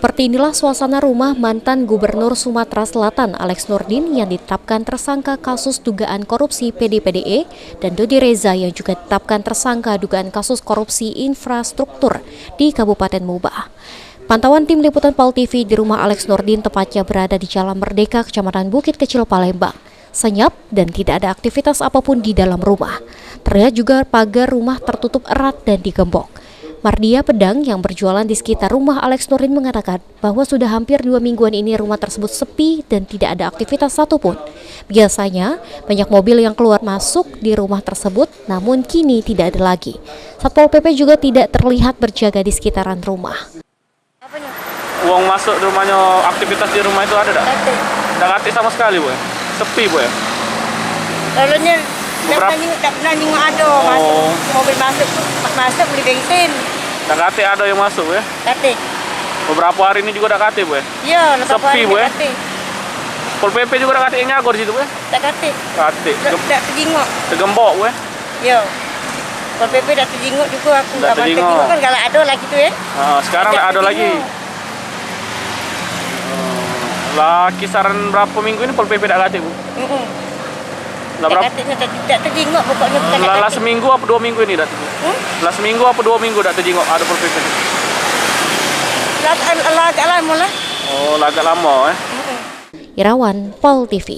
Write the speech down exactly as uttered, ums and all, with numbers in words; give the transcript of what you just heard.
Seperti inilah suasana rumah mantan Gubernur Sumatera Selatan Alex Nurdin yang ditetapkan tersangka kasus dugaan korupsi P D P D E dan Dodi Reza yang juga ditetapkan tersangka dugaan kasus korupsi infrastruktur di Kabupaten Muba. Pantauan tim liputan Pal T V di rumah Alex Nurdin tepatnya berada di Jalan Merdeka, Kecamatan Bukit Kecil, Palembang. Senyap dan tidak ada aktivitas apapun di dalam rumah. Terlihat juga pagar rumah tertutup erat dan digembok. Mardia Pedang yang berjualan di sekitar rumah Alex Nurdin mengatakan bahwa sudah hampir dua mingguan ini rumah tersebut sepi dan tidak ada aktivitas satupun. Biasanya, banyak mobil yang keluar masuk di rumah tersebut, namun kini tidak ada lagi. Satpol P P juga tidak terlihat berjaga di sekitaran rumah. Apanya? Wong masuk di rumahnyo, aktivitas di rumah itu ada dak? Katek. Dak katek samo sekali, Boy. Sepi, Boy. Lalunya dak Beberap- pernah nyingok, dak pernah nyingok ado Oh. masuk. Mobil masuk, pas masuk beli bensin. Dak katek ado yang masuk, ya? Katek. Beberapa hari ini juga dak katek, Boy. Iya, lepas Sepi, hari Boy. Dak katek. Pol P P juga dak katek yang nyago di situ, Boy. Dak katek. Katek. Dak, Gem- dak tejingok. Tegembok, Boy. Yo. Pol P P dak tejingok juga aku. Dak Abang tejingok. Tejingok kan galak ado lagi tu, eh. Ha, sekarang Dak dak ado lagi. Tejingok. Lah, kisaran berapa minggu ini Pol P P dak katek, Bu? Mm-mm. Lah, Dak berapa? Katek, dak, dak tejingok pokoknya. Hmm, bukan dak lah, lah katek. Seminggu apa dua minggu ini dak tejingok? Hmm? Lah, seminggu apa dua minggu dak tejingok ado Pol P P? Lah, lah agak lama lah. Oh, lah agak lama, eh. Mm-mm. Irawan, Pal T V.